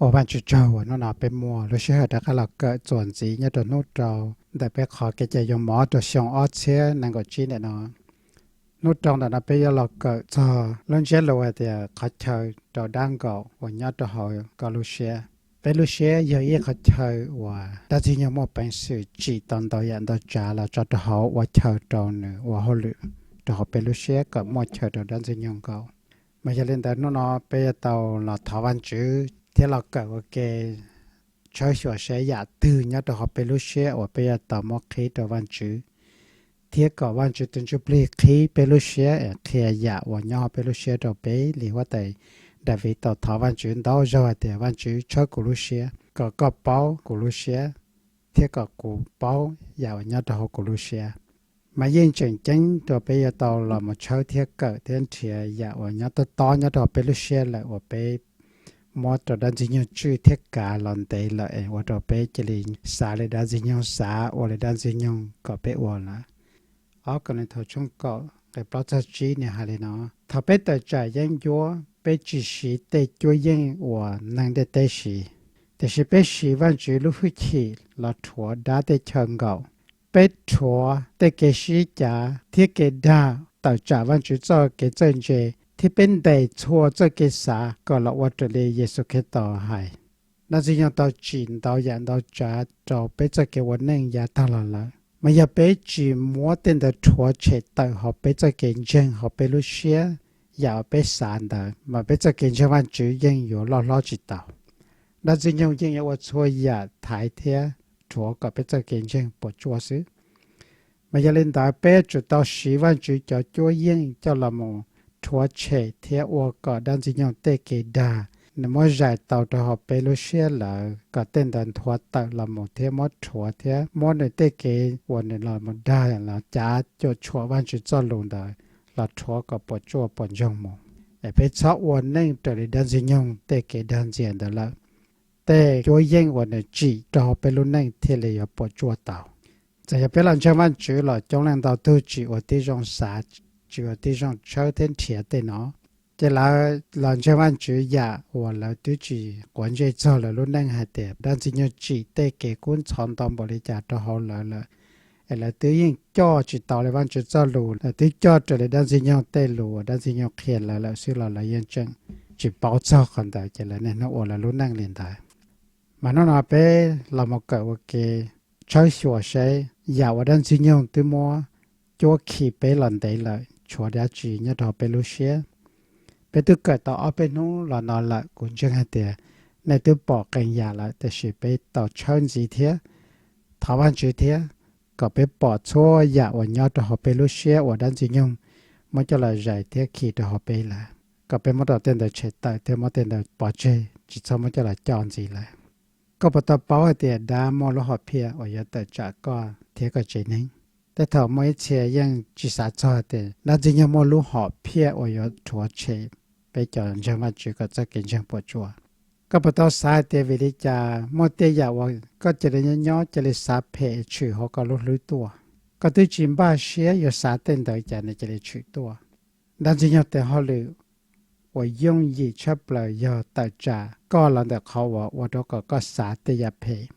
Ua Vajtswv tsaug uas hnub no peb muaj lub sij hawm rov qab los kawm txuas ntxiv nyob rau hnub rau ntawm peb qhov kev cai yoo mov rau xyoo ob txhiab nees nkaum tsib ntawm no. Hnub rau ntawm no peb yuav los kawm txog lub ntsiab lus hais tias qhov chaw rau dab nkaum uas nyob rau hauv koj lub siab. Peb lub siab yog ib qhov chaw uas dab ntxwg nyoog muaj peev xwm tsim tau ntau yam ntau tsav los tso rau hauv ua chaw rau nws ua hauj lwm rau hauv peb lub siab kom muaj chaw rau dab ntxwg nyoog nkaum. Mas yog li ntawd hnub no peb yuav tau los thov Vajtswv thiab los kawm ua ke tshawb xyuas seb yam twg nyob rau hauv peb lub siab uas peb yuav tau muab qhib rau Vajtswv, thiab kom Vajtswv tus Ntsuj Plig qhib peb lub siab es qhia yam uas nyob hauv peb lub siab rau peb li huab tais Daviv tau thov Vajtswv ntau zaug hais tias, Vajtswv, tshawb kuv lub siab kom koj paub kuv lub siab, thiab kom kuv paub yam uas nyob rau hauv kuv lub siab. Mas yeej tseem ceeb rau peb yuav tau los mus tshawb thiab kawm thiab nrhiav yam uas nyob tob tob nyob rau hauv peb lub siab lawm uas peb muab rau dab ntxwg nyoog tswj thiab kav los ntev lawm es ua rau peb cia li xav li dab ntxwg nyoog xav, ua li dab ntxwg nyoog kom peb ua lawm. Ob Kauleethaus tshooj kaum nqe plaub txog tsib nws hais li no: Thaum peb tawm tsam yeeb ncuab, peb tsis siv tej cuab yeej uas neeg ntiaj teb siv, tiam sis peb siv Vajtswv lub hwj chim los rhuav dab tej chaw nkaum. Peb rhuav tej kev sib cav thiab kev dag tawm tsam Vajtswv txoj kev txawj ntse, thiab peb ntes txhua txoj kev xav kom los ua raws li Yexus Khetos hais. Dab ntxwg nyoog tau tsim ntau yam ntau tsav rau peb txoj kev ua neej yav tag los lawm, mas yog peb tsis muab tej ntawd rhuav tshem tawm hauv peb txoj kev ntseeg hauv peb lub siab, yam uas peb xav ntawd, mas peb txoj kev ntseeg Vajtswv yeej yuav loj hlob tsis tau. Dab ntxwg nyoog yeej yuav ua txhua yam thaiv thiab rhuav kom peb txoj kev ntseeg puas tsuaj xwb. Mas yog li ntawd peb yuav tsum tau siv Vajtswv cov cuab yeej coj los mus rhuav tshem thiab ua kom dab ntxwg nyoog tej kev dag nws muab zais tau rau hauv peb lub siab lawm, kom tej ntawd nthuav tawm los mus thiab muab rhuav thiab muab nws tej kev uas nws los mus dag los cav cuam tshuam Vajtswv txoj lus ntawd los rhuav kom puas tsuaj puas ntsoog mus, es peb txhob ua neej raws li dab ntxwg nyoog tej kev dag ntxias ntawd lawm. Tej cuab yeej uas nws tsim rau hauv peb lub neej thiaj li yuav puas tsuaj tau. Txawm yog peb los ntseeg Vajtswv los coob leej ntau tug tsis ua tib zoo xav, tsis ua tib zoo tshawb thiab nrhiav tej no. Ces lawv los ntseeg Vajtswv yam uas lawv twb tsis quav ntsej txog lawv lub neej hais tias dab ntxwg nyoog tsim tej kev kub ntxhov ntau npaum li cas rau hauv lawv lawm, es lawv twb yeej coj tsis tau li Vajtswv txoj lus, lawv twb coj raws li dab ntxwg nyoog tej lus uas dab ntxwg nyoog qhia lawv lawm xwb los lawv yeej tseem tsis paub txog qhov ntawd ces lawv niaj hnub ua lawv lub neej li ntawd. Mas hnub no peb los mus kawm ua ke tshawb xyuas seb yam uas dab ntxwg nyoog twb muab cuab khi peb los ntev lawm tshuav dab tsi nyob rau hauv peb lub siab. Peb twb kawm tau ob peb hnub los no lawm, kuv ntseeg hais tias nej twb pom qee yam lawm, tiam sis peb tau tshawb ntxiv thiab thov Vajtswv thiab kom peb pom txhua yam uas nyob rau hauv peb lub siab uas dab ntxwg nyoog muab coj los zais thiab khi rau hauv peb lawm, kom peb muab rau tej ntawd tshem tawm thiab muab tej ntawd pov tseg tsis txhob muab coj los coj ntxiv lawm. Koj puas tau paub hais tias dab muaj lub hom phiaj uas yuav tawm tsam koj thiab koj tsev neeg? Tej thaum muaj ib txhia yeej tsis xav txog tias dab ntxwg nyoog muaj lub hom phiaj uas yuav rhuav tshem peb cov ntseeg Vajtswv kom txoj kev ntseeg puas tsuaj. Koj puas tau xav hais tias vim li cas muaj tej yam uas koj cia li nyob nyob cia li xav phem tshwm hauv koj lub hlwb tuaj? Koj twb tsis npaj siab yuav xav tej ntawd cas nws cia li tshwm tuaj. Dab ntxwg nyoog tes hauj lwm uas yooj yim tshaj plaws yog tawm tsam koj los ntawm qhov uas ua rau kom koj xav tej yam phem,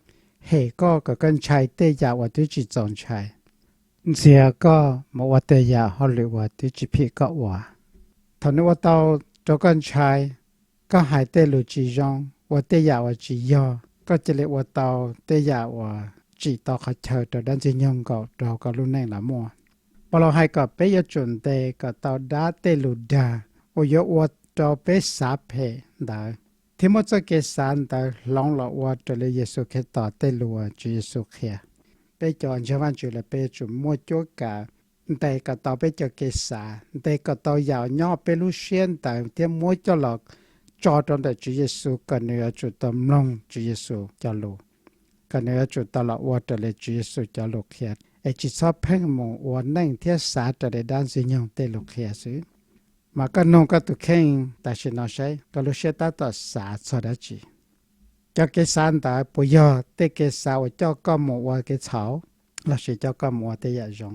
hem koj kom koj ntshai tej yam uas twb tsis txaus ntshai, ntxias koj mus ua tej yam hauj lwm uas twb tsis phim koj ua. Thaum nws ua tau rau koj ntshai, koj hais tej lus tsis zoo, ua tej yam uas tsis yog, koj cia li ua tau tej yam uas tsim tau qhov chaw rau dab ntxwg nyoog nkaum rau hauv koj lub neej los muaj. Paulus hais kom peb yuav tsum ntes kom tau dab tej lus dag uas yuav ua rau peb xav phem ntawd, thiab muab txoj kev xav ntawd hloov los ua raws li Yexus Khetos tej lus uas Tswv Yexus qhia. Peb cov ntseeg Vajtswv lawm peb yuav tsum muaj cuab kav ntes kom tau peb cov kev xav, ntes kom tau yam uas nyob peb lub siab ntawd thiab muab coj los tso rau ntawm Tswv Yexus kom nws yuav tsum tau mloog Tswv Yexus cov lus, kom nws yuav tsum tau los ua raws li Tswv Yexus cov lus qhia, es tsis txhob pheej mus ua neej thiab xav raws li dab ntxwg nyoog tej lus qhia xwb. Mas koj nug koj tus kheej tam sim no seb koj lub siab tab tom xav txog dab tsi. Cov kev xav ntawd puas yog tej kev xav uas coj koj mus ua kev txhaum, lossis coj koj mus ua tej yam zoo?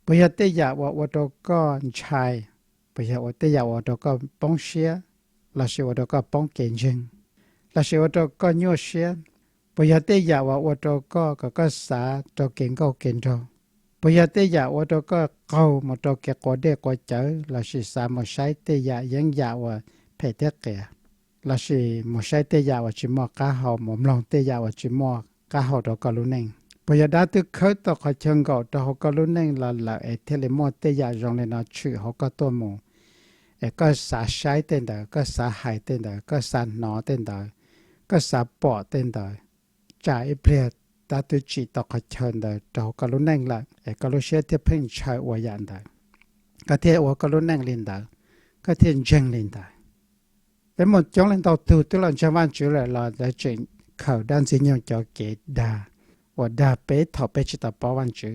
Puas yog tej yam uas ua rau koj ntshai? Puas yog ua tej yam ua rau koj poob siab, lossis ua rau koj poob kev ntseeg? lossis ua rau koj nyuaj siab? Puas yog tej yam uas ua rau koj kom koj xav rau kev nkauj kev nraug? Puas yog tej yam ua rau koj qaug mus rau kev quav dej quav cawv lossis xav mus saib tej yam yeeb yam uas phem thiab qias, lossis mus saib tej yam uas tsis muaj qab hau, mus mloog tej yam uas tsis muaj qab hau rau koj lub neej? Puas yog dab twb khawb tau qhov chaw nkaum rau hauv koj lub neej los lawm es thiaj li muaj tej yam zoo li no tshwm hauv koj tuaj mus, es koj xav saib tej ntawd, koj xav hais tej ntawd, koj xav hnov tej ntawd, koj xav pom tej ntawd? Tsam ib pliag dab twb tsim tau qhov chaw ntawd rau hauv koj lub neej lawm es koj lub siab thiaj pheej ntshaw ua yam ntawd, koj thiaj ua koj lub neej li ntawd, koj thiaj ntseeg li ntawd. Peb muaj coob leej ntau tug twb los ntseeg Vajtswv lawm los lawv tseem khaws dab Ntxwg Nyoog cov kev dag uas dag peb thaum peb tsis tau paub Vajtswv,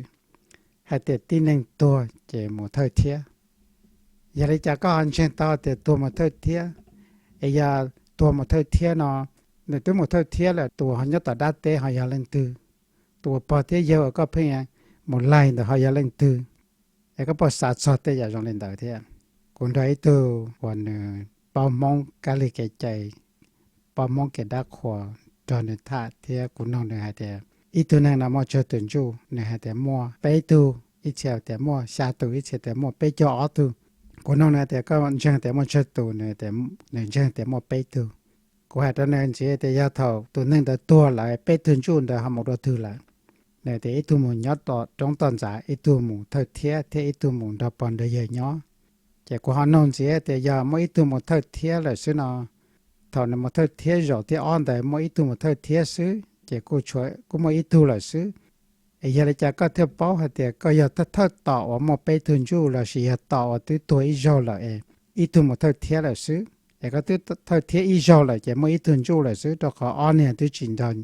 hais tias tib neeg tuag ces mus thawj thiab. Yog li cas koj ho ntseeg tau tias tuag mus thawj thiab? Es yog tuag mus thawj thiab no, nws twb mus thawj thiab lawm, tus uas ho nyob tom dab teb ho yog leej twg? Tus uas pog thiab yawg uas koj pheej mus laig ntawd ho yog leej twg? Es koj puas xav txog tej yam zoo li ntawd thiab? Kuv nrog ib tug uas nws paub Hmoob kab li kev cai, paub Hmoob kev dab qhuas nrog nws tham thiab kuv noog nws hais tias ib tug neeg no muaj tsawg tus ntsuj? Nws hais tias muaj peb tug, ib txhia tias muaj xya tus, ib txhia tias muaj peb caug ob tug. Kuv noog nws tias koj ntseeg tias muaj tsawg tus? Nws ntseeg tias muaj peb tug. Kuv hais rau nws ntxiv tias yog thaum tus neeg ntawd tuag lawm peb tug ntsuj ntawd ho mus dua twg lawm? Nws tias ib tug mus nyob tom roob toj ntxas, ib tug mus thawj thiab, thiab ib tug mus nrog pog nrog yawg nyob. Ces kuv ho noog ntxiv tias yog muaj ib tug mus thawj thiab lawm xwb no, thaum nws mus thawj thiab zaum thib ob ntawd muaj ib tug mus thawj thiab xwb ces kuj tshuav, kuj muaj ib tug lawm xwb. Es yog li cas koj thiaj paub hais tias koj yog thawj tom uas muaj peb tug ntsuj lossis yog tom uas twb tuag ib zaug lawm es ib tug mus thawj thiab lawm xwb? Es koj twb thawj thiab ib zaug lawm ces muaj ib tug ntsuj lawm xwb, rau qhov ob niag twb tsis nrog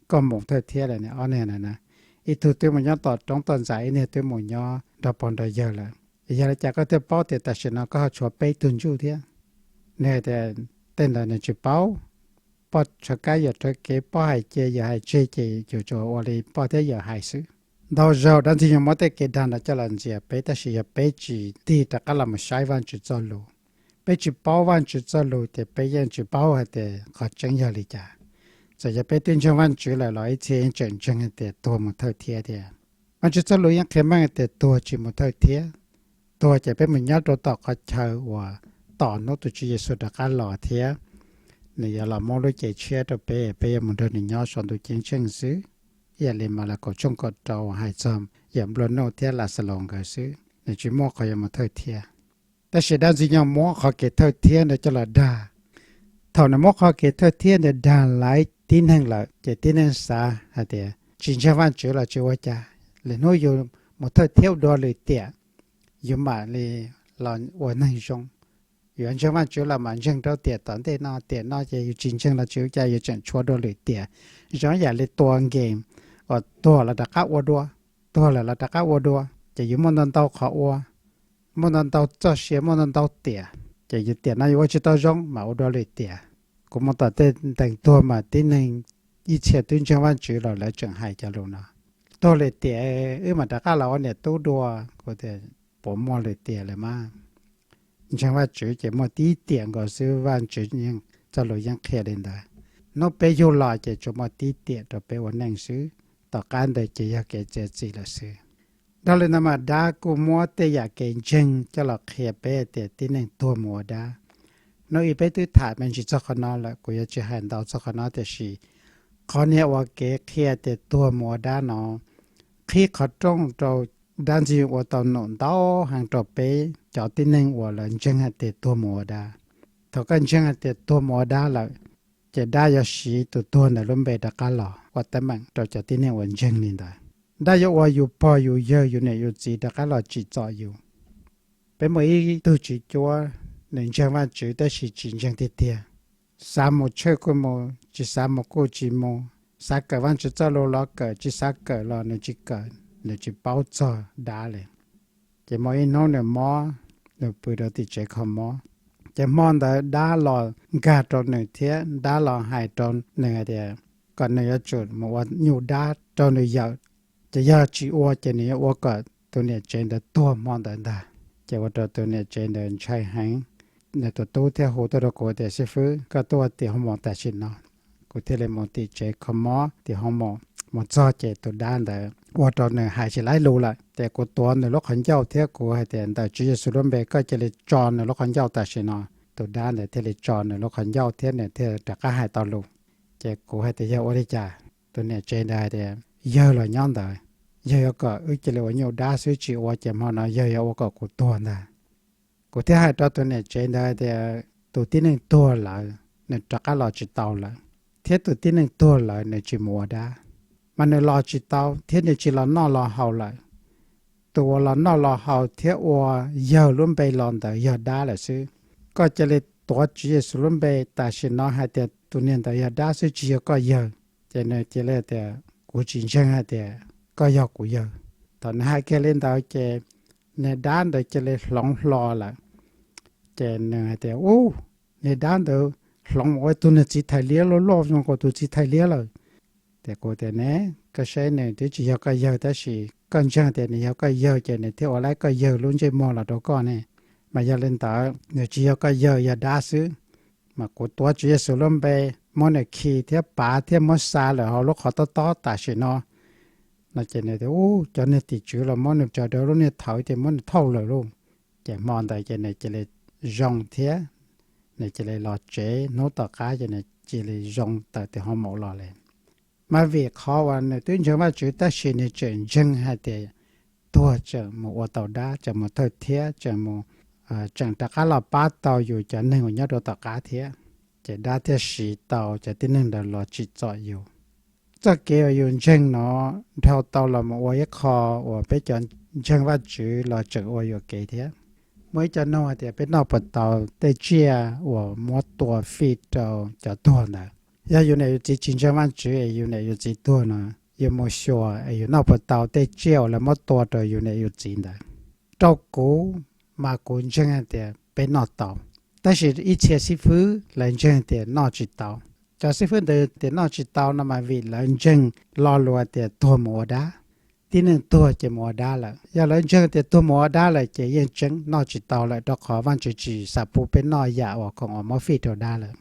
koj mus thawj thiab lawm, ob niag na, ib tug twb mus nyob tom roob toj ntxas, ib niag twb mus nyob nrog pog nrog yawg lawm. Es yog li cas koj thiaj paub tias tam sim no koj ho tshuav peb tug ntsuj thiab? Nws tias tej ntawd nws tsis paub, poj rhawv kab yawm rhawv kev, poj hais ces yawm hais tseg ces yuav tsum ua li poj thiab yawm hais xwb. Ntau zaug dab Ntxwg Nyoog muab tej kev dag ntawd coj los ntxias peb, tab sis yog peb tsis tig rov qab los mus saib Vajtswv txoj lus, peb tsis paub Vajtswv txoj lus ces peb yeej tsis paub hais tias qhov tseeb yog li cas. Txawm yog peb twb ntseeg Vajtswv lawm los ib txhia yeej tseem ntseeg hais tias tuag mus thawj thiab thiab. Vajtswv txoj lus yeej qhia meej tias tuag tsis mus thawj thiab. Tuag ces peb mus nyob rau tom qhov chaw uas tos hnub tus Tswv Yexus rov qab los thiab nws yuav los muab lub cev tshiab rau peb, peb yuav mus nrog nws nyob saum ntuj ceeb tsheej xwb. Ib yam li Malakaus tshooj kaum rau uas hais txog yawm nplua nuj thiab Laxalaus nkawd xwb, nws tsis muaj qhov yuav mus thawj thiab. Tab sis dab Ntxwg Nyoog muab qhov kev thawj thiab ntawd coj los dag. Thaum nws muab qhov kev thawj thiab ntawd dag laiv tib neeg lawm ces tib neeg xav hais tias tsis ntseeg Vajtswv los tsis ua cas, lwm hnub yus mus thawj thiab ua dua lwm tiam, yus mam li los ua neeg zoo. Yuav ntseeg Vajtswv los mam ntseeg rau tiam tom ntej no, tiam no ces yus tsis ntseeg los tsis ua cas, yus tseem tshuav dua lwm tiam. Zoo ib yam li tua nkees uas tuag los rov qab ua dua, tuag lawm los rov qab ua dua, ces yus muaj ntau ntau qhov ua, muaj ntau ntau txoj sia, muaj ntau ntau tiam, ces yus tiam no yus ua tsis tau zoo mam ua dua lwm tiam. Kuv mus tom tej ntees tuag mas tib neeg ib txhia twb ntseeg Vajtswv los lawv tseem hais cov lus no, tuag lwm tiam wb mam rov qab los ua niam tub dua. Kuv tias puas muaj lwm tiam lawm mas? Ntseeg Vajtswv ces muaj tib tiam nkaus xwb, Vajtswv yeej, txoj lus yeej qhia li ntawd. Hnub peb yug los ces tsuas muaj tib tiam rau peb ua neej xwb, tom qab ntawd ces yog kev txiav txim lawm xwb. Dhau li ntawd mas dab kuj muab tej yam kev ntseeg coj los qhia peb tias tib neeg tuag mus ua dab. Hnub ib peb twb tham me ntsis txog qhov no lawm, kuv yuav tsis hais ntau txog qhov no, tiam sis qhov niag ua kev qhia tias tuag mus ua dab no qhib qhov rooj rau dab Ntxwg Nyoog ua tau num ntau heev rau peb cov tib neeg uas lawv ntseeg hais tias tuag mus ua dab. Thaum koj ntseeg hais tias tuag mus ua dab lawm, ces dab yuav siv tus tuag ntawd lub npe rov qab los ua teeb meem rau cov tib neeg uas ntseeg li ntawd. Dab yuav ua yus pog yus yawg yus niam yus txiv rov qab los tsim txom yus. Peb muaj ib tug txiv cuab, nws ntseeg Vajtswv tab sis tsis ntseeg tiag tiag. Xav mus church kuj mus, tsis xav mus kuj tsis mus. Xav kawm Vajtswv txoj lus los kawm, tsis xav kawm los nws tsis kawm, nws tsis paub txog dab li. Ces muaj ib hnub nws mob, nws pw rau tim tsev kho mob. Ces hmo ntawd dab los nkag rau nws thiab dab los hais rau nws hais tias kom nws yuav tsum mus ua nyuj dab rau nws yawm. Ces yog tsis ua ces nws yuav ua kom tus niam tsev ntawd tuag hmo ntawd ntag. Ces ua rau tus niam tsev ntawd ntshai heev. Nws tus tub thiaj hu tuaj rau kuv tias, Xib fwb, koj tuaj ua tim hoos moos tam sim no? Kuv thiaj li mus tim tsev kho mob tim hoo maum. Mus txog ces tus dab ntawd ua rau nws hais tsis laib lus lawm. Ces kuv tuav nws lub qhov ncauj thiab kuv hais tias, ntawm Tswv Yexus lub npe koj cia li tso nws lub qhov ncauj tam sim no. Tus dab ntawd thiaj li tso nws lub qhov ncauj thiab nws thiaj rov qab hais tau lus. Ces kuv hais tias, yog ua li cas? Tus niam tsev ntawd hais tias, yawg los nyob ntawd, yawg yuav kom wb cia li ua nyuj dab xwb, tsis ua ces hmo no yawg yuav ua kom kuv tuag ntag. Kuv thiaj hais rau tus niam tsev ntawd tias, tus tib neeg tuag lawm, nws rov qab los tsis tau lawm, thiab tus tib neeg tuag lawm nws tsis mus ua dab, mas nws los tsis tau thiab nws tsis los noj los haus lawm. Tus uas los noj los haus thiab ua yawg lub npe los ntawd yog dab lawm xwb. Koj cia li tuav Tswv Yexus lub npe tam sim no hais tias tus niag ntawd yog dab xwb, tsis yog koj yawg. Ces nws cia li tias, kuv tsis ntseeg hais tias koj yog kuv yawg. Thaum nws hais kiag li ntawd ces niag dab ntawd cia li hloov hlo lawm. Ces nws hais tias, ub, niag dab ntawd hloov ua tus niag txiv thais liab loj loj zoo nkaus tus txiv thais liab lawm. Ces kuv tias, ne, koj saib nws twb tsis yog koj yawg tab sis koj ntseeg tias nws yog koj yawg ces nws thiaj ua laib koj yawg lub ntsej muag los rau koj ne. Mas yog li ntawd nws tsis yog koj yawg, yog dab xwb. Mas kuv tuav Tswv Yexus lub npe muab nws khi thiab pav thiab muab xa lawm hauv lub qhov tob tob tam sim no. No ces nws tias, ub, cov niag tim tswv los muab nws tsaws rau lub niag thawv ces muab nws thauj lawm lauj. Ces hmo ntawd ces nws cia li zoo thiab nws cia li los tsev. Hnub tom qab ces nws cia li zoo tawm tim hoo maum los li. Mas vim qhov uas nws twb ntseeg Vajtswv tab sis nws tseem ntseeg hais tias tuag tseem mus ua tau dab, tseem mus thawj thiab tseem mus, tseem rov qab los pab tau yus cov neeg uas nyob rau tom qab thiab. Ces dab thiaj siv tau cov tib neeg ntawd los tsim txom yus. Txoj kev uas yus ntseeg no dhau tau los mus ua ib qho uas peb cov ntseeg Vajtswv los tseem ua yuam kev thiab. Muaj ib co nug hais tias peb noj puas tau tej tsiaj uas muab tua fij rau cov tuag ntawd? Yog yus niam yus txiv tsis ntseeg Vajtswv es yus niam yus txiv tuag no, yus mus xyuas es yus noj puas tau tej tsiaj uas lawv muab tua rau yus niam yus txiv ntawd? Rau kuv, mas kuv ntseeg hais tias peb noj tau, tab sis ib txhia xib fwb lawv ntseeg tias noj tsis tau. Cov xib fwb ntawd tias noj tsis tau no mas vim lawv ntseeg lo lus tias tuag mus ua dab. Tib neeg tuag ces mus ua dab lawm. Yog lawv ntseeg tias tuag mus ua dab lawm ces yeej tseeb noj tsis tau lawm, rau qhov Vajtswv tsis xav pub peb noj yam uas khoom uas muab fij rau dab lawm.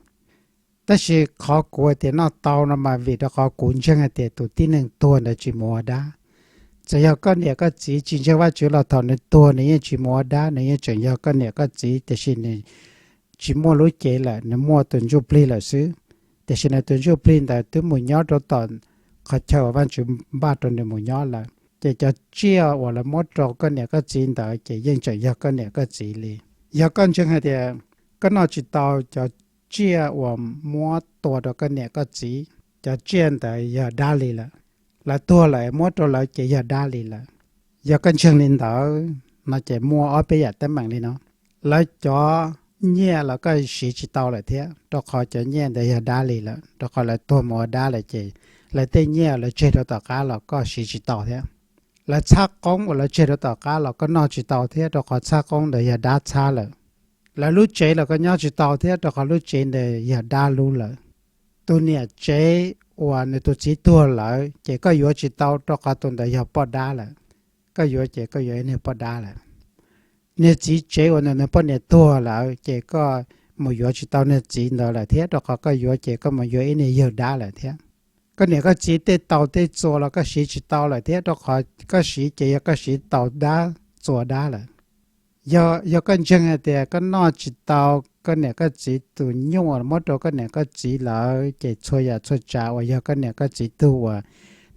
Tab sis qhov kuv tias noj tau no mas vim rau qhov kuv ntseeg hais tias tus tib neeg tuag ntawd tsis mus ua dab. Txawm yog koj niam koj txiv tsis ntseeg Vajtswv los thaum nws tuag nws yeej tsis mus ua dab, nws yeej tseem yog koj niam koj txiv, tiam sis nws tsis muaj lub cev lawm, nws muaj tus ntsuj plig lawm xwb. Tiam sis nws tus ntsuj plig ntawd twb mus nyob rau tom qhov chaw uas Vajtswv npaj rau nws mus nyob lawm. Ces cov tsiaj uas lawv muab rau koj niam koj txiv ntawd ces yeej tseem yog koj niam koj txiv li. Yog koj ntseeg hais tias koj noj tsis tau cov tsiaj uas muab tua rau koj niam koj txiv, cov tsiaj ntawd yog dab li lawm. Lawv tuag lawm muab rau lawv ces yog dab li lawm. Yog koj ntseeg li ntawd no ces muaj ob peb yam teeb meem li no. Lawv cov nyiaj los koj siv tsis tau lawm thiab, rau qhov cov nyiaj ntawd yog dab li lawm, rau qhov lawv tuag mus ua dab lawm ces lawv tej nyiaj lawv tseg rau tom qab los koj siv tsis tau thiab. Lawv txhab qoob uas lawv tseg rau tom qab los koj noj tsis tau thiab, rau qhov txhab qoob ntawd yog dab txhab lawm. Lawv lub tsev los koj nyob tsis tau thiab, rau qhov lub tsev ntawd yog dab lub lawm. Tus niam tsev uas nws tus txiv tuag lawm ces koj yuav tsis tau, rau qhov tus ntawd yog poj dab lawm. Koj yuav ces koj yuav ib niag poj dab lawm. Niag txiv tsev uas nws, nws poj niam tuag lawm ces koj mus yuav tsis tau niag txiv ntawd lawm thiab, rau qhov koj yuav ces koj mus yuav ib niag yawg dab lawm thiab. Koj niam koj txiv tej taus tej txuas los koj siv tsis tau lawm thiab, rau qhov koj siv ces yog koj siv taus dab txuas dab lawm. Yog, yog koj ntseeg hais tias koj noj tsis tau koj niam koj txiv tus nyuj uas muab rau koj niam koj txiv lawm ces txhua yam txhua tsav uas yog koj niam koj txiv tug uas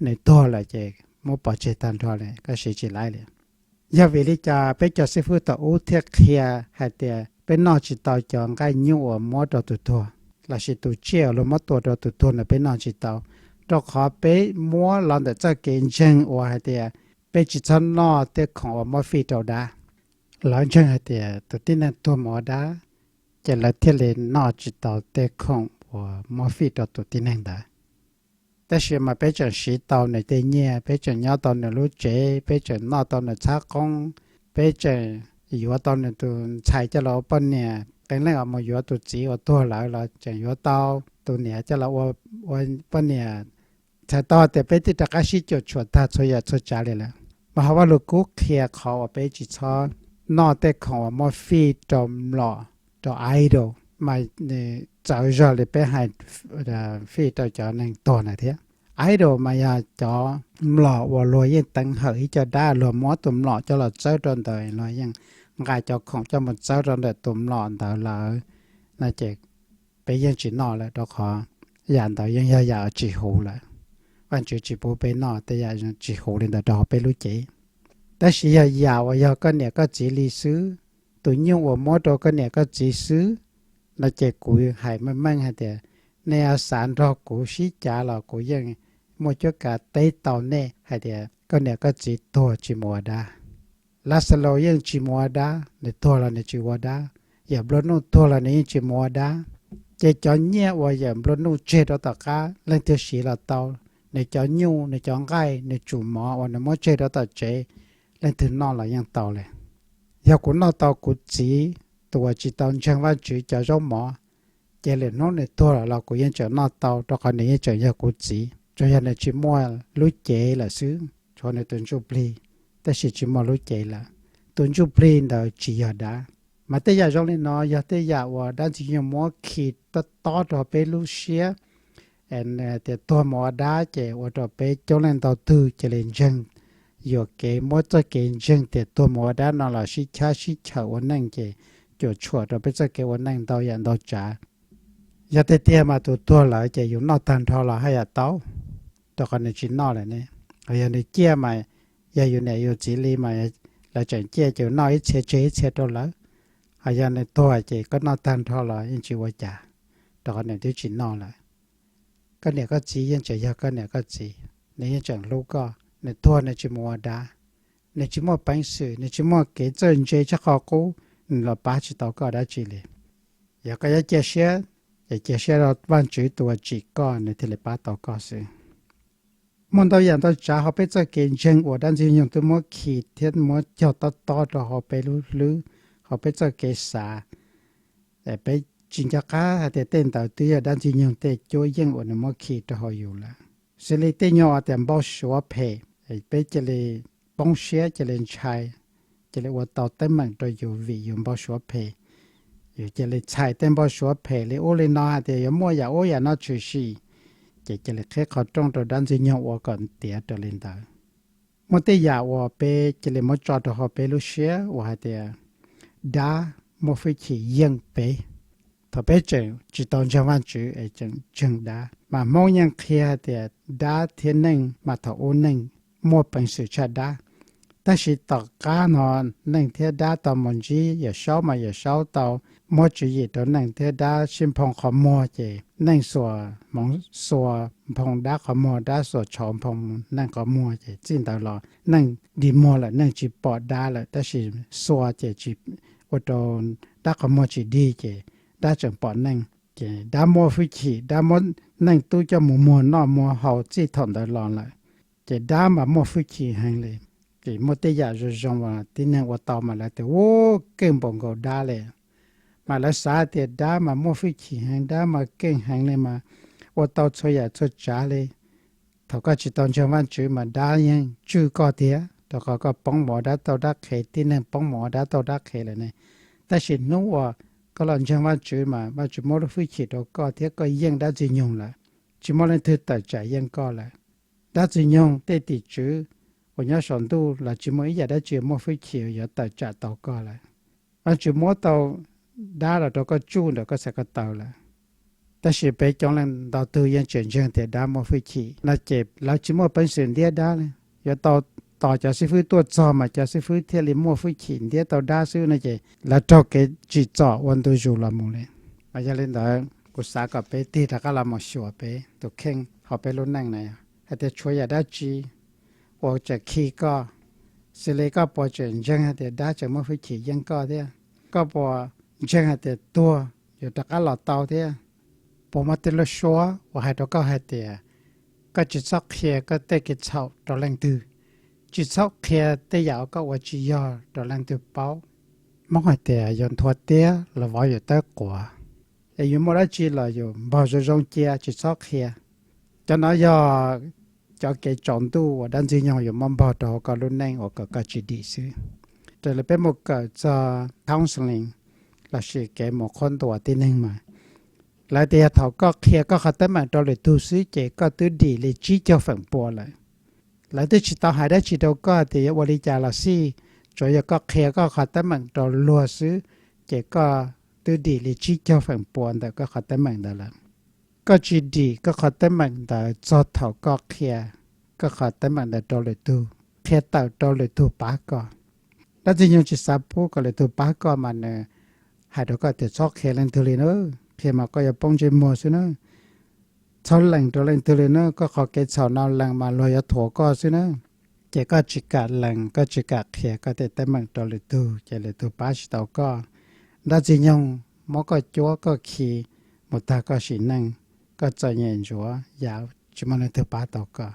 nws tuag lawm ces muab pov tseg tag nrho li, koj siv tsis laib li. Yog vim li cas peb cov xib fwb thaum ub thiaj qhia hais tias peb noj tsis tau cov nqaij nyuj uas muab rau tus tuag, lossis tus tsiaj uas luag muab tua rau tus tuag ntawd peb noj tsis tau? Rau qhov peb muab los ntawm txoj kev ntseeg uas hais tias peb tsis txhob noj tej khoom uas muab fij rau dab. Lawv ntseeg hais tias tus tib neeg tuag mus ua dab, ces lawv thiaj li noj tsis tau tej khoom uas muab fij rau tus tib neeg ntawd. Tab sis mas peb tseem siv tau nws tej nyiaj, peb tseem nyob tau nws lub tsev, peb tseem noj tau nws txhab qoob, peb tseem yuav tau nws tus ntxhais coj los ua poj niam. Qee leej uas mus yuav tus txiv uas tuag lawm los tseem yuav tau tus niam coj los ua, ua poj niam. Txhais tau tias peb twb rov qab sib cuam tshuam tag txhua yam txhua tsav li lawm. Mas hauv Vaj Lug Kub qhia qhov uas peb tsis txhob noj tej khoom uas muab fij rau mlom, rau idol. mas txawv zog li peb hais fij rau cov neeg tuag na thiab. Idol mas yog cov mlom uas luag yeej teev hawm ib co dab, luag muab tus mlom coj los txawb rau ntawd, luag yeej nqa cov khoom coj mus txawb rau ntawm tus mlom ntawd lawm no ces peb yeej tsis noj lawm, rau qhov yam ntawd yeej yog yam tsis huv lawm. Vajtswv tsis pub peb noj tej yam tsis huv li ntawd rau hauv peb lub cev. Tab sis yog yam uas yog koj niam koj txiv li xwb, tus nyuj uas muab rau koj niam koj txiv xwb, no ces kuv hais meej meej hais tias nej xav nrog kuv sib cav los kuv yeej muaj cuab kav teb tau nej hais tias koj niam koj txiv tuag tsis mus ua dab. Laxalus yeej tsis mus ua dab, nws tuag los nws tsis ua dab. Yawm nplua nuj tuag los nws yeej tsis mus ua dab. Ces cov nyiaj uas yawm nplua nuj tseg rau tom qab leej twg siv los tau, nws cov nyuj, nws cov nqaij, nws tsum mov uas nws muab tseg rau tom tsev, leej twg noj los yeej tau li. Yog kuv noj tau kuv txiv tus uas tsis tau ntseeg Vajtswv cov zaub mov, ces lwm hnub nws tuag lawm los kuv yeej tseem noj tau, rau qhov nws yeej tseem yog kuv txiv, tsuas yog nws tsis muaj lub cev lawm xwb, tshuav nws tus ntsuj plig, tab sis tsis muaj lub cev lawm. Tus ntsuj plig ntawd tsis yog dab. Mas tej yam zoo li no yog tej yam uas dab ntxwg nyoog muab khi tob tob rau peb lub siab, tias tuag mus ua dab ces ua rau peb coob leej ntau tug cia li ntseeg, yuam kev muab txoj kev ntseeg tias tuag mus ua dab no los sib chab sib chaws ua neej ces cuam tshuam rau peb txoj kev ua neej ntau yam ntau tsav. Yog tiag tiag mas tus tuag lawm ces yus noj tag nrho los haj yam tau, rau qhov nws tsis noj lawm ne. Yog nws ciaj mas yog yus niam yus txiv li mas lawv tseem ciaj ces noj ib txhia tseg ib txhia rau lawv. Ho yog nws tuag ces koj noj tag nrho los yeej tsis ua cas, rau qhov nws twb tsis noj lawm. Koj niam koj txiv yeej tseem yog koj niam koj txiv, nws yeej tseem hlub koj. Nws tuag nws tsis mus ua dab, nws tsis muaj peev xwm, nws tsis muaj kev txawj ntse tshaj qhov qub, nws los pab tsis tau koj dab tsi li. Yog koj yuav cia siab, ces cia siab rau Vajtswv tus uas tsim koj, nws thiaj li pab tau koj xwb. Muaj ntau yam ntau tsav hauv peb txoj kev ntseeg uas dab ntxwg nyoog twb muab khi thiab muab cog tob tob rau hauv peb lub hlwb, hauv peb txoj kev xav. Peb tsis nco qab hais tias tej ntawd twb yog dab ntxwg nyoog tej cuab yeej uas nws muab khi rau hauv yus lawm. Xws li tej nyuag tias npau suav phem, peb cia li poob siab, cia li ntshai, cia li ua tau teeb meem rau yus vim yus npau suav phem. Yus cia li txhais tej npau suav phem li ub li no hais tias yuav muaj yam ub yam no tshwm sim, ces cia li qhib qhov rooj rau dab ntxwg nyoog ua kom tiav raws li ntawd. Muaj tej yam uas peb cia li muab tso rau hauv peb lub siab uas hais tias dab muaj hwj chim yeej peb. Thaum peb tseem tsis tau ntseeg Vajtswv es tseem ntseeg dab, mas Hmoob yeej qhia hais tias dab thiab neeg mas thaum ub neeg muaj peev xwm tshaj dab. Tab sis tom qab no neeg thiab dab tau mus ntsib Yawm Saub mas Yawm Saub tau muab tswv yim rau neeg thiab dab sib nphoo qhov muag ces neeg xuas hmoov xuas nphoo dab qhov muag, dab xuas tshauv nphoo neeg qhov muag ces txij ntawd los neeg dig muag lawm, neeg tsis pom dab lawm, tab sis xuas ces tsis ua rau dab qhov muag tsis dig ces dab tseem pom neeg. Ces dab muaj hwj chim, dab muab neeg tub coj mus muag noj muag haus txij thaum ntawd los lawm. Ces dab mas muaj hwj chim heev li. Ces muaj tej yam zoo zoo uas tib neeg ua tau mas lawv tias ua keej npaum nkaus dab li. Mas lawv xav tias dab mas muaj hwj chim heev, dab mas keej heev li mas ua tau txhua yam txhua tsav li. Thaum koj tsis tau ntseeg Vajtswv mas dab yeej tswj koj thiab, rau qhov koj poob mus ua dab tauj dab qhev, tib neeg poob mus ua dab tauj dab qhev lawm ne. Tab sis hnub uas koj los ntseeg Vajtswv mas Vajtswv muab lub hwj chim rau koj thiab koj yeej dab ntxwg nyoog lawm. Tsis muaj leej twg tawm tsam yeej koj lawm. Dab ntxwg nyoog tej tim tswv uas nyob saum ntuj los tsis muaj ib yam dab tsi muaj hwj chim yuav tawm tsam tau koj lawm. Vajtswv muab tau dab los rau koj tsuj ntawm koj txhais ko taw lawm. Tab sis peb coob leej ntau tug yeej tseem ntseeg tias dab muaj hwj chim no ces lawv tsis muaj peev xwm ntiab dab li. Yuav tau tos cov xib fwb tuaj txog mas cov xib fwb thiaj li muaj hwj chim ntiab tau dab xwb no ces lawv raug kev tsim txom ua ntu zus los mus li. Mas yog li ntawd kuv xav kom peb tig rov qab los mus xyuas peb tus kheej hauv peb lub neej na, hais tias tshuav yam dab tsi uas tseem khi koj, xws li koj puas tseem ntseeg hais tias dab tseem muaj hwj chim yeej koj thiab? Koj puas ntseeg hais tias tuag yuav rov qab los tau thiab? Puas muaj tej lub suab uas hais rau koj hais tias koj tsis txhob qhia koj tej kev txhaum rau leej twg, tsis txhob qhia tej yam uas koj ua tsis yog rau leej twg paub? Hmoob hais tias yus nthuav tiab los vov yus tawb quav, es yus muaj dab tsi los yus npog zoo zoo cia tsis txhob qhia. Cov no yog cov kev tsaus ntuj uas dab ntxwg nyoog yuav muab npog rau hauv koj lub neej uas kom koj tsis dim xwb. Raws li peb mus kawm txog counseling lossis kev mus qhuab ntuas tib neeg mas, lawv tias yog thaum koj qhia koj qhov teeb meem rau lwm tug xwb ces koj twb dim li tsib caug feem pua lawm. Lawv twb tsis tau hais dab tsi rau koj tias yuav ua li cas los xij, tsuas yog koj qhia koj qhov teeb meem rau luag xwb, ces koj twb dim li tsib caug feem pua ntawm koj qhov teeb meem ntawd lawm. Koj tsis dim koj qhov teeb meem ntawd txog thaum koj qhia koj qhov teeb meem ntawd rau lwm tug, qhia tawm rau lwm tug pab koj. Dab Ntxwg Nyoog tsis xav pub kom lwm tug pab koj mas nws hais rau koj tias txhob qhia leej twg li na, qhia mas koj yuav poob ntsej muag xwb na. Txhob lees rau leej twg li na, koj qhov kev txhaum no lees mas luag yuav thuam koj xwb na. Ces koj tsis kam lees, koj tsis kam qhia koj tej teeb meem rau lwm tug, ces lwm tug pab tsis tau koj. Dab Ntxwg Nyoog muab koj cuab koj khi mus tag koj sim neej, koj txom nyem ntsuav yam tsis muaj leej twg pab tau koj.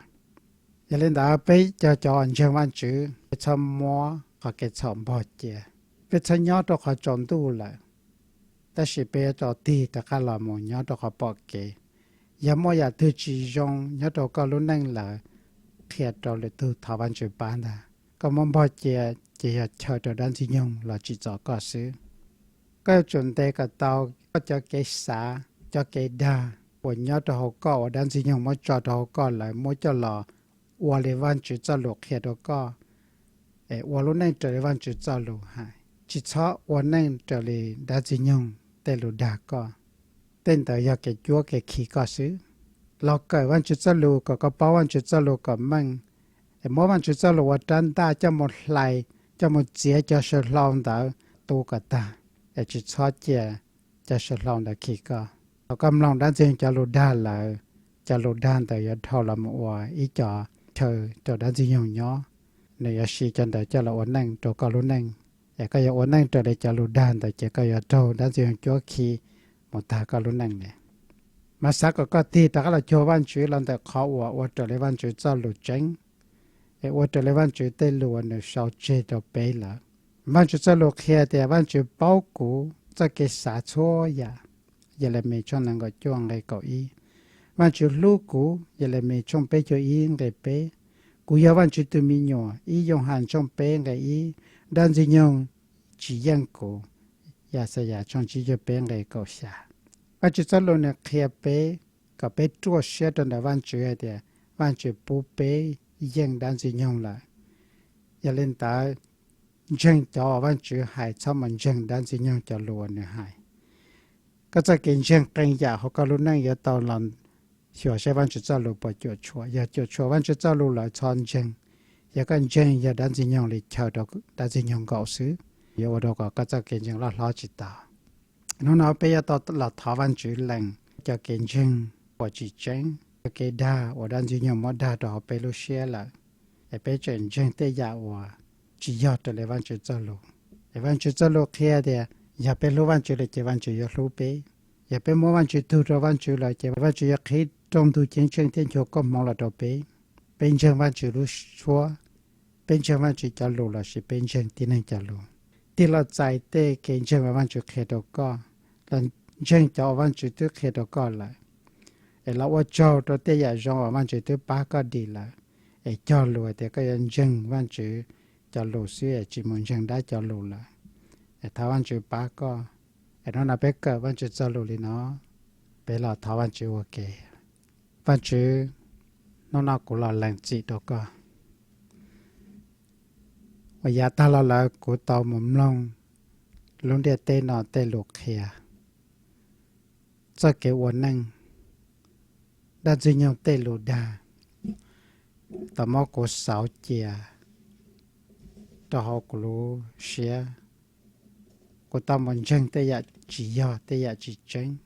Yog li ntawd peb cov, cov uas ntseeg Vajtswv, peb txhob muab qhov kev txhaum npog cia. Peb txhob nyob rau qhov tsaus ntuj lawm, tab sis peb yuav tau tig rov qab los mus nyob rau qhov pom kev. Yog muaj yam twg tsis zoo nyob rau koj lub neej lawm, qhia rau lwm tug thov Vajtswv pab ntag. Koj muab npog cia ces yog chaw rau dab Ntxwg Nyoog los tsim txom koj xwb. Koj yuav tsum ntes kom tau koj cov kev xav, cov kev dag uas nyob rau hauv koj uas dab Ntxwg Nyoog muab tso rau hauv koj lawm, muab coj los ua li Vajtswv txoj lus qhia rau koj, es ua lub neej raws li Vajtswv txoj lus hais, tsis txhob ua neej raws li dab Ntxwg Nyoog tej lus dag koj. Tej ntawd yog kev cuab kev khi koj xwb. Los kawm Vajtswv txoj lus kom koj paub Vajtswv txoj lus kom meej, es muab Vajtswv txoj lus ua rab ntaj coj mus hlais, coj mus txiav cov saw hlau ntawd tu kom tag, es tsis txhob cia cov saw hlau ntawd khi koj. Thaum koj mloog dab Ntxwg Nyoog cov lus dag lawm, cov lus dag ntawd yuav dhau los mus ua ib co chaw rau dab Ntxwg Nyoog nyob. Nws yuav siv cov ntawd coj los ua neej rau koj lub neej, es koj yuav ua neej raws li cov lus dag ntawd ces koj yuav raug dab Ntxwg Nyoog cuab khi mus tag koj lub neej li. Mas xav kom koj tig rov qab los cuag Vajtswv los ntawm qhov uas ua raws li Vajtswv txoj lus tseeb, es ua raws li Vajtswv tej lus uas nws sau tseg rau peb lawm. Vajtswv txoj lus qhia tias Vajtswv paub kuv txoj kev xav txhua yam. Yelemis tshooj nees nkaum cuaj nqe kaum ib. Vajtswv hlub kuv. Yelemis tshooj peb caug ib nqe peb. Kuv yog Vajtswv tus me nyuam. Ib Yauhas tshooj peb nqe ib. Dab Ntxwg Nyoog tsis yeej kuv. Yaxayas tshooj tsib caug peb nqe kaum xya. Vajtswv txoj lus nws qhia peb kom peb ruaj siab rau ntawm Vajtswv hais tias Vajtswv pub peb yeej dab Ntxwg Nyoog lawm. Yog li ntawd, ntseeg cov uas Vajtswv hais, txhob mus ntseeg dab Ntxwg Nyoog cov lus uas nws hais. Koj txoj kev ntseeg qee yam hauv koj lub neej yuav tau los xyuas saib Vajtswv txoj lus puas cuam tshuam. Yog cuam tshuam Vajtswv txoj lus lawm txhob ntseeg. Yog koj ntseeg yog dab Ntxwg Nyoog li chaw rau dab Ntxwg Nyoog nkaum xwb, yuav ua rau kom koj txoj kev ntseeg loj hlob tsis tau. Hnub no peb yuav tau los thov Vajtswv lees cov kev ntseeg uas tsis tseeb, cov kev dag uas dab Ntxwg Nyoog muab dag rau hauv peb lub siab lawm, es peb tseem ntseeg tej yam uas tsis yog raws li Vajtswv txoj lus. Es Vajtswv txoj lus qhia tias yog peb hlub Vajtswv lawm ces Vajtswv yuav hlub peb. Yog peb muab Vajtswv tug rau Vajtswv lawm ces Vajtswv yuav qhib rooj ntug ceeb tsheej thiab nchuav koob hmoov los rau peb. Peb ntseeg Vajtswv lub suab, peb ntseeg Vajtswv cov lus lossis peb ntseeg tib neeg cov lus? Tig los txais tej kev ntseeg uas Vajtswv qhia rau koj, los ntseeg cov uas Vajtswv twb qhia rau koj lawm, es los ua tsaug rau tej yam zoo uas Vajtswv twb pab koj dim lawm, es cog lus hais tias koj yuav ntseeg Vajtswv cov lus xwb es tsis mus ntseeg dab cov lus lawm, es thov Vajtswv pab koj. Es hnub no peb kawm Vajtswv txoj lus li no, peb los thov Vajtswv ua ke. Vajtswv, hnub no kuv los lees txim rau koj. Uas yav tag los lawm kuv tau mus mloog lub ntiaj teb no tej lus qhia, txoj kev ua neej, dab Ntxwg Nyoog tej lus dag, tau muab kuv xauv cia rau hauv kuv lub siab. Kuv tau mus ntseeg tej yam tsis yog, tej yam tsis tseeb.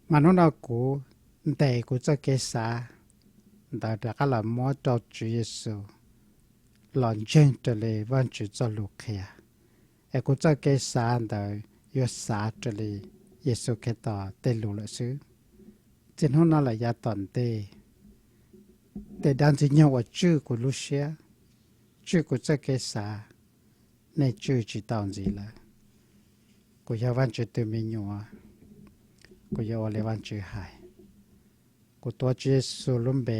Mas hnub no kuv ntes kuv txoj kev xav ntawd rov qab los muab rau Tswv Yexus los ntseeg raws li Vajtswv txoj lus qhia, es kuv txoj kev xav ntawd yuav xav raws li Yexus Khetos tej lus lawm xwb. Txij hnub no los yav tom ntej, tej dab Ntxwg Nyoog uas tswj kuv lub siab, tswj kuv txoj kev xav, nej tswj tsis tau ntxiv lawm. Kuv yog Vajtswv tus me nyuam, kuv yuav ua li Vajtswv hais. Kuv tuav Tswv Yexus lub npe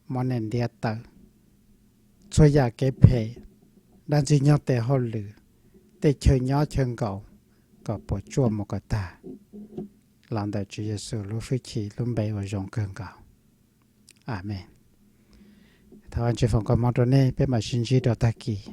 muab nej ntiab tawm. Txhua yam kev phem, dab Ntxwg Nyoog tes hauj lwm, tej chaw nyob chaw nkaum kom puas tsuaj mus kom tag, los ntawm Tswv Yexus lub hwj chim lub npe uas zoo kawg nkaus. Amees. Thov Vajtswv foom koob hmoov rau nej, peb mam sib ntsib rau tag kis.